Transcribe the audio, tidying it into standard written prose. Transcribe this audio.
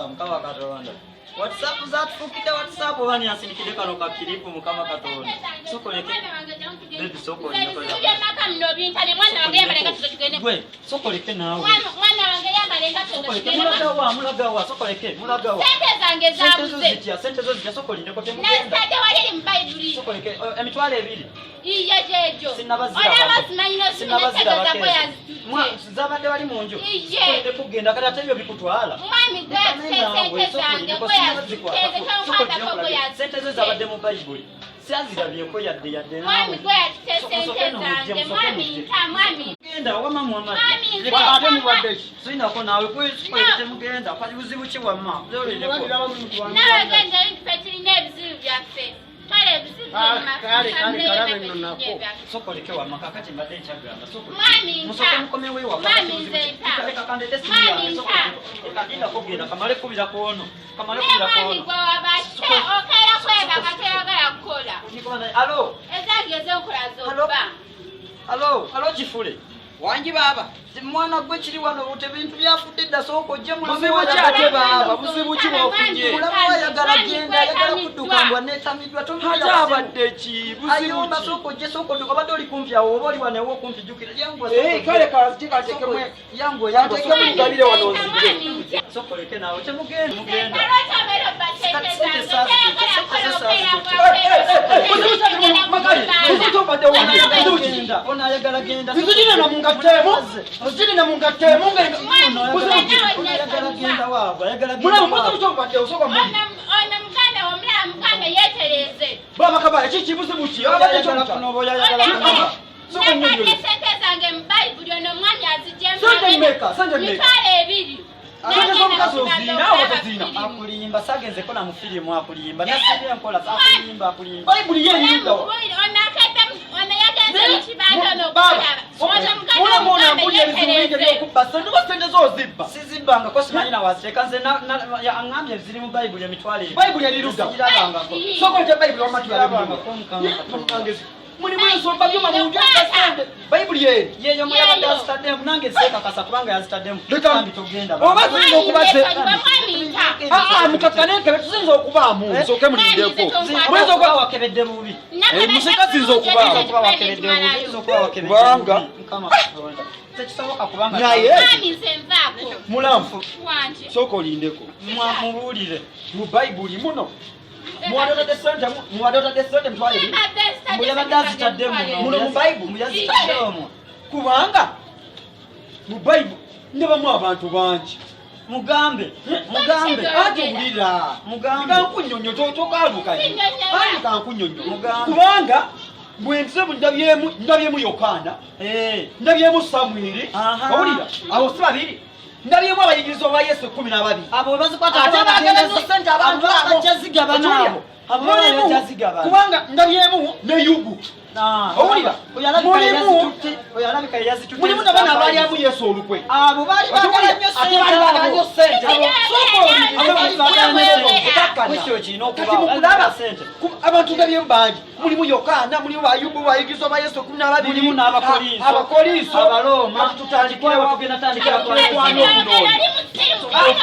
Mukama Katonda. WhatsApp zatufuukidde WhatsApp oba ni asindikidde kano ka kiripu Mukama Katonda. Sokoleke. Baby sokoleke. Gwe sokoleke naawe. Mwana wange yambala engatto. Sokoleke mulagawa mulagawa sokoleke mulagawa. Sente zange zabuze. Sente zo zitya sente zo zitya sokolindeko temugenda. Nazitadde wali eri mu Bayibuli. Sokoleke eh, emitwalo ebiri. Iye gyegyo. Sinnabaziraba. Olaba simanyi Sinnabaziraba n'ozimanya kezo. yazitutte. Zabadde wali mu nju. Iye. Sokoleke kugenda kati ate ebyo bikutwala. Mwami gwe yazitutte sente zange gwe yazitutte nze tonkwatako gwe Sente zo yazitutte. zabadde mu Bayibuli. Syazirabyeko yadde yadde Mwami gwe yazitutte sente zange mwami nta mwami. Genda wamma Muhammad. Mwami nze Ate mubadde ki? Sirina naawe kwe temugenda. Kati buzibu ki wamma? Nawe genda ffe tulina ebizibu byaffe. Kale ebizibu Ah, by'omu kale, maka, kale, kalabe ffe nno tulina nako. ebyaffe. Sokoleke wamma kakati mbadde nkyagamba. Sokoleke. Mwami nta. Musoke mukomewo ewaka. Mwami nze nta. Leka kandete simu Mwami yange. nta. Sokoleke. Leka linda kugenda kamale kubira ku ono. Kamale Ne kubira ku mwami ono. gwe wabadde okeera kwebaka toyagala kukola. Alo. Ezange ez'enkola z'obba. Alo. Alo kifule. Wangi baaba. Mwana gwe kiri wano bute bintu byafudde dda sooka ojje mulamu Buzibu ki ate baaba? Buzibu ki bw'ofunye? Mulamu ayagala genda ayagala kudduka mbwa neetamiddwa Ate abadde ki? Buzibu Ayomba ki? sooka ojje sooka odduka obadde oli kumpi awo oba oli wano ewa okumpi jjukira yanguwa sooka Eh, ojje. kale kanzije kantekemu Yanguwa yanguwa kantekemu sooka ngabire wano nzije. Mwami nta. sooka oleke naawe temugenda mugenda. Lwaki obeera obba sente Sente zange? saazitutte, Toyagala sente kukola saazitutte. okeera Buzibu ki ate mu- Makale, buzibu ki obadde wulira? Buzibu ki? Genda, ono ayagala genda. Nzijirina mungatteemu, nzijirina mungatteemu nga- Buzibu Buzibu ki? ki? Ono ayagala genda waabwe ayagala genda Mulamu, buzibu waabwe. ki obadde osooka muli? Ono muganda wo omulaba muganda yeetereeze. Baba Kabale, kiki buzibu ki? Abadde Ayagala ky'omukyala. kunoba oyo ayagala kunoba. Sooka onnyonnyole. Nakadde sente zange mu Bayibuli ono omwami azigyemu Sente mmeka? Sente mmeka? 20,000. Sente z'omukazi oziina oba toziina? Akulimba sagenzeko na mu firimu akulimba nasibye enkola akulimba akulimba. Bayibuli ye eriyudda wa? Ono akedde ono yagenze mu kibanda ono Baba, okulaba. Ono muganda mulamu ono muganda ampulira ebizibu bingi yeetereeze. eby'okubba sente oba sente zo ozibba? Sizibbangako simanyi na waziteeka nze aŋŋambye ziri mu Bayibuli 20,000. Bayibuli eri ludda wa? Sigirabangako. Sooka olete Bayibuli wamma tulabe mulimu. Sigirabangako Mukama Katonda. Mulimu ensomba byuma mu nju eza sente. Bayibuli ye. Yeeyo mwe yabadde azitaddemu nange seekakasa kubanga yazitaddemu. Leka- Bambi togenda. Oba bambi. ziyinza okuba ze- Mwami nta. Ah, ah, mukakkane nkebe tuziyinza okubaamu. Eh? Nsooke mulindeko. Mwami nze Muyinza Okuba okuba- wakebedde bubi. Eh, musika ziyinza okubaamu. Okuba wakebedde bubi. Oyinza okuba wakebedde Kubanga- bubi. Mukama Katonda. Tekisoboka kubanga Naye- Mwami nze nvaako. Mulamu, Wanje. sooka olindeko. Mubuulire. Mu Bayibuli muno. Muwadde otadde sente mu- muwadde otadde sente 20,000. Mbu yabadde azitadde muno. Muno mu Bayibuli. Mbu yazitadde omwo. Kubanga mu Bayibuli ndabamu abantu bangi. Mugambe. Mugambe. Anti wulira. Mugambe. Kankunnyonnyo tokaalukanye. Kunnyonnyola. Anti kankunnyonnyo. Mugambe. Kubanga bwe nze ndabyemu ndabyemu Yokaana, Eh. ndabyemu Samwiri, Aha. owulira abo si babiri. Ndabyemu abayigirizwa ba Yesu 12. Abo bwe bazikwata Ate baagala nnyo ssente abantu abo. bajja zigabana Okiwulira? abo. Abo Mulimu, bajja zigabana. kubanga ndabyemu ne Yugu. Ah, Owulira? Oyo alabika Mulimu- yazitutte. Oyo alabika yazitutte. Mulimu n'abaana abalyamu Yesu olukwe. Abo baali baagala nnyo Ate ssente baali baagala abo. nnyo ssente. Abo Sooka olindeko. Abo baali baagala nnyo ssente. Okakkana. Bwekyo kirina Kati okubaawo. mukulaba Ssente. abantu ndabyemu bangi mulimu Yokaana mulimu Bayubu bayigirizwa ba Yesu 12 Mulimu n'Abakolinso. Abakolinso Abaroma. Kati tutandikire wa- Tugenda tandikira ku Mukwano guno oyo. Oli musiru. Ah!